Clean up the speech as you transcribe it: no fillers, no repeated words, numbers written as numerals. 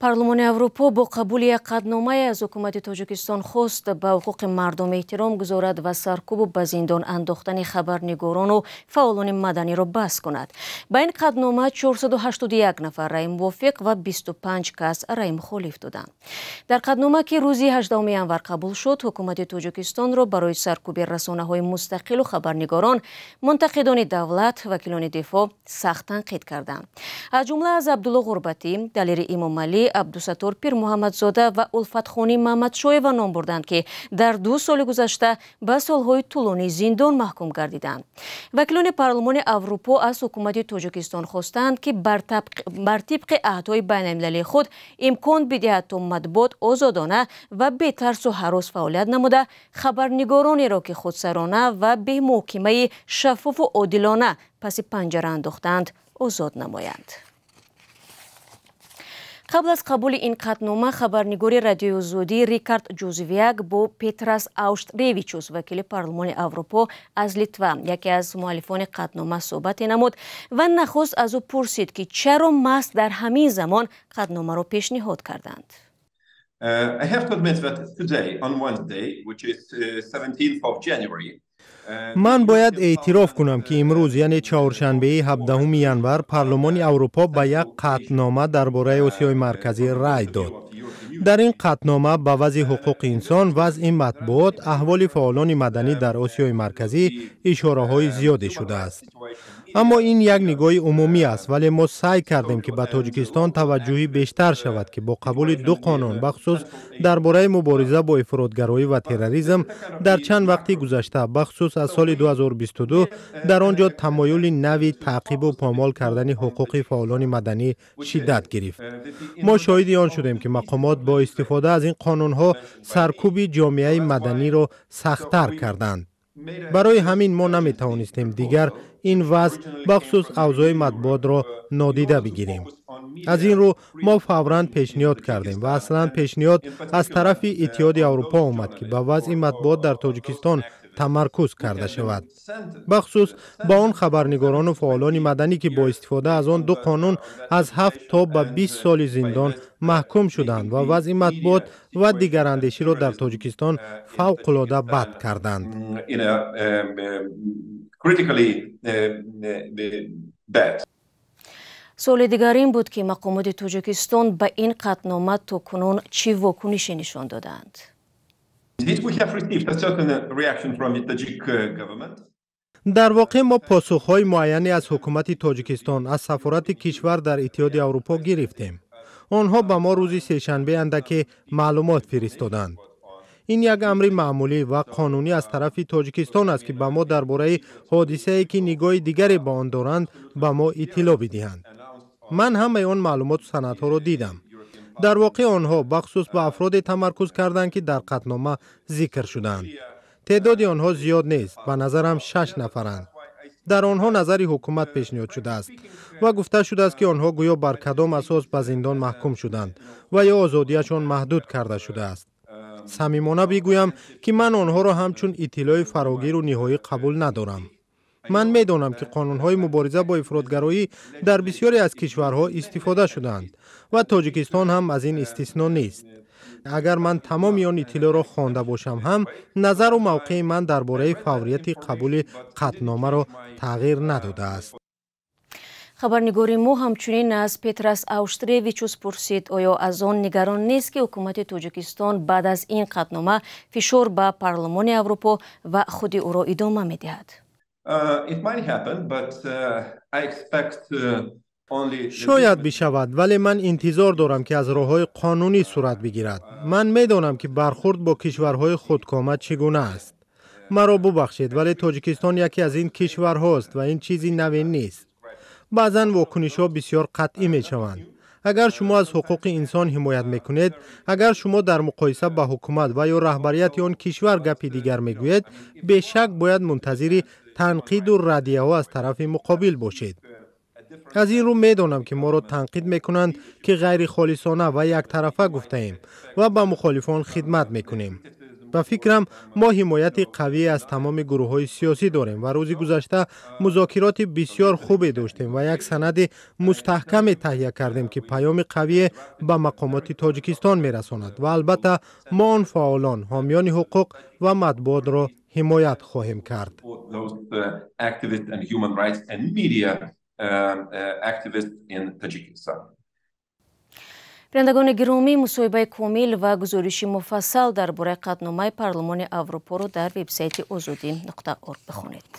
Парлумони Аврупо бо қабули як қатъномае аз ҳукумати Тоҷикистон хост ба ҳуқуқи мардум эҳтиром гузорад ва саркӯбу ба зиндон андохтани хабарнигорону фаъолони маданиро бас кунад. Ба ин қатънома 481 нафар раъи мувофиқ ва 25 кас раъи мухолиф доданд. Дар қатънома, ки рӯзи 18 январ қабул шуд, ҳукумати Тоҷикистонро барои саркӯби расонаҳои мустақилу хабарнигорон, мунтақидони давлат, вакилони дифоъ сахт танқид карданд. Аз ҷумла аз Абдулло Ғурбатӣ, Далери Имомалӣ, Абдусаттор Пирмуҳаммадзода ва Улфатхонӣ Маҳмадшоева ном бурданд, ки дар 2 соли гузашта ба солҳои тӯлонии зиндон маҳкум гардиданд. Вакилони Парлумони Аврупо аз ҳукумати Тоҷикистон хостанд, ки бар тибқи аҳдҳои байналмилалии худ имкон бидиҳад, то матбуот озодона ва бетарсу ҳарос фаъолият намуда, хабарнигоронеро, ки худсарона ва бемуҳокимаи шаффофу одилона паси панҷара андохтаанд, озод намоянд. Қабл аз қабули ин қатънома хабарнигори Радиои Озодӣ Рикард Ҷузвяк бо Петрас Ауштревичус, вакили Парлумони Аврупо аз Литва, яке аз муаллифони қатънома, суҳбате намуд ва нахуст аз ӯ пурсид, ки чаро маҳз дар ҳамин замон қатъномаро пешниҳод карданд. I have to admit that today, on Wednesday, which is 17th of January, Ман бояд эътироф кунам, ки имрӯз, яъне чаҳоршанбеи 17 январ, Парлумони Аврупо ба як қатънома дар бораи Осиёи Марказӣ рай дод. Дар ин қатънома ба вазъи ҳуқуқи инсон, вазъи матбуот, аҳволи фаъолони маданӣ дар Осиёи Марказӣ ишораҳои зиёде шудааст. Аммо ин як нигоҳи умумӣ аст, вале мо саъй кардем, ки ба Тоҷикистон таваҷҷӯҳи бештар шавад, ки бо қабули ду қонун, бахусус дар бораи мубориза бо ифротгароӣ ва терроризм, дар чанд вақти гузашта, бахусус аз соли 2022, дар он ҷо тамоюли нави таъқибу помол кардани ҳуқуқи фаъолони маданӣ шиддат гирифт. Мо шоҳиди он шудем, ки мақомот бо истифода аз ин қонунҳо саркӯби ҷомеаи маданиро сахттар карданд. Барои ҳамин мо наметавонистем дигар ин вазъ, бахусус авзои матбуотро нодида бигирем. Аз ин рӯ мо фавран пешниҳод кардем ва аслан пешниҳод аз тарафи Иттиҳоди Аврупо омад, ки ба вазъи матбуот дар Тоҷикистон тамаркуз карда шавад, бахусус ба он хабарнигорону фаъолони маданӣ, ки бо истифода аз он ду қонун аз 7 то ба 20 соли зиндон маҳкум шуданд ва вазъи матбуот ва дигарандеширо дар Тоҷикистон фавқулода бад карданд. In a critically bad. Суоли дигар ин буд, ки мақомоти Тоҷикистон ба ин қатънома то кунун чӣ вокунише нишон додаанд. Indeed, we have received a certain reaction from the Tajik government. Дар воқеъ мо посухҳои муайяне аз ҳукумати Тоҷикистон, аз сафорати кишвар дар Иттиҳоди Аврупо гирифтем. Онҳо ба мо рӯзи сешанбе андаке маълумот фиристоданд. Ин як амри маъмулӣ ва қонунӣ аз тарафи Тоҷикистон аст, ки ба мо дар бораи ҳодисае, ки нигоҳи дигаре ба он доранд, ба мо иттилоъ бидиҳанд. Ман ҳамаи он маълумоту санадҳоро дидам. Дар воқеъ онҳо бахусус ба афроде тамаркуз карданд, ки дар қатънома зикр шудаанд. Теъдоди онҳо зиёд нест, ба назарам шаш нафаранд. Дар онҳо назари ҳукумат пешниҳод шудааст ва гуфта шудааст, ки онҳо гӯё бар кадом асос ба зиндон маҳкум шуданд ва ё озодиашон маҳдуд карда шудааст. Самимона бигӯям, ки ман онҳоро ҳамчун иттилои фарогиру ниҳоӣ қабул надорам. Ман медонам, ки қонунҳои мубориза бо ифротгароӣ дар бисёре аз кишварҳо истифода шудаанд ва Тоҷикистон ҳам аз ин истисно нест. Агар ман тамоми он иттилоъро хонда бошам ҳам, назару мавқеи ман дар бораи фаврияти қабули қатъномаро тағйир надодааст. Хабарнигори мо ҳамчунин аз Петрас Ауштревичус пурсид, оё аз он нигарон нест, ки ҳукумати Тоҷикистон баъд аз ин қатънома фишор ба Парлумони Аврупо ва худи ӯро идома медиҳад. It might happen, but I expect only Шояд бишавад, вале ман интизор дорам, ки аз роҳҳои қонунӣ сурат бигирад. Ман медонам, ки бархурд бо кишварҳои худкома чӣ гуна аст. Маро бубахшед, вале Тоҷикистон яке аз ин кишварҳост ва ин чизи наве нест. Баъзан вокунишҳо бисёр қатъӣ мешаванд. Агар шумо аз ҳуқуқи инсон ҳимоят мекунед, агар шумо дар муқоиса ба ҳукумат ва ё раҳбарияти он кишвар гапи дигар мегӯед, бешак бояд мунтазири танқиду раддияҳо аз тарафи муқобил бошед. Аз ин рӯ медонам, ки моро танқид мекунанд, ки ғайрихолисона ва яктарафа гуфтаем ва ба мухолифон хидмат мекунем. Ба фикрам, мо ҳимояти қавие аз тамоми гурӯҳҳои сиёсӣ дорем ва рӯзи гузашта музокироти бисёр хубе доштем ва як санади мустаҳкаме таҳия кардем, ки паёми қавие ба мақомоти Тоҷикистон мерасонад. Ва албатта, мо он фаъолон, ҳомиёни ҳуқуқ ва матбуотро ҳимоят хоҳем кард. Those activists and human rights and media activists in Tajikistan. Бинандагони гиромӣ, мусоҳибаи комил ва гузориши муфассал дар бораи қатъномаи Парлумони Аврупоро дар вебсайти Озодӣ.орг бихонед.